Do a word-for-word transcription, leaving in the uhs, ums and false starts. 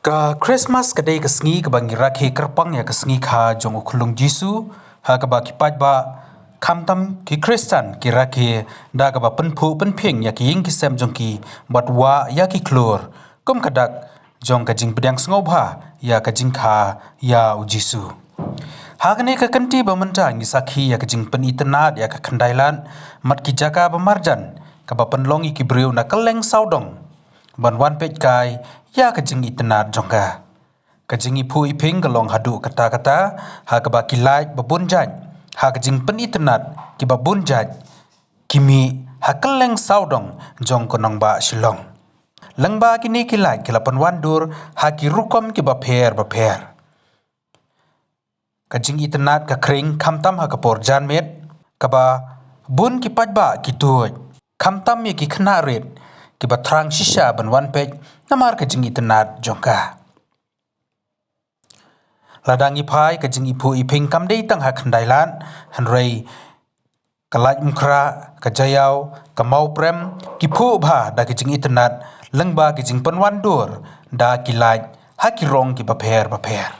Ka Christmas ka dei ka sngi kaba ngi rakhe kyrpang ïa ka sngi kha jong u khyllung Jisu, ha kaba ki paidbah khamtam ki Khristan ki rakhe da kaba pynphuh pynphieng ïa ki ïing ki sem jong ki bad wah ïa ki khlur kum ka dak jong ka jingpdiang sngewbha ïa ka jingkha ïa u Jisu. Ha kane ka kynti ba mynta ngi sakhi ïa ka jingpynitynnad ïa ka khyndai lad mat ki jaka ba marjan kaba pynlong ïa ki briew na kylleng sawdong ban wan peit kai ïa ka jingitynnad jong ka. Ka jingiphuh iphieng ka long haduh katta katta ha kaba ki light ba bun jait ha ka jingpynitynnad kiba bun jait ki mih ha kylleng sawdong jong ka nongbah Shillong. Lyngba kine ki light ki la pynwandur ha ki rukom kiba pher ba pher. Ka jingitynnad ka khring khamtam ha ka por janmiet kaba bun ki paidbah ki tuid khamtam ïa ki khynnah rit kiba thrang shisha ban wan peit namar ka jingitynnad jong ka. Lada ngi phai ka jingiphuh iphieng kam dei tang ha khyndai lad, hynrei ka Laitumkhrah, ka Jaïaw, ka Mawprem ki phuh bha da ka jingitynnad lyngba ka jingpynwandur da ki light ha ki rong kiba pher ba pher.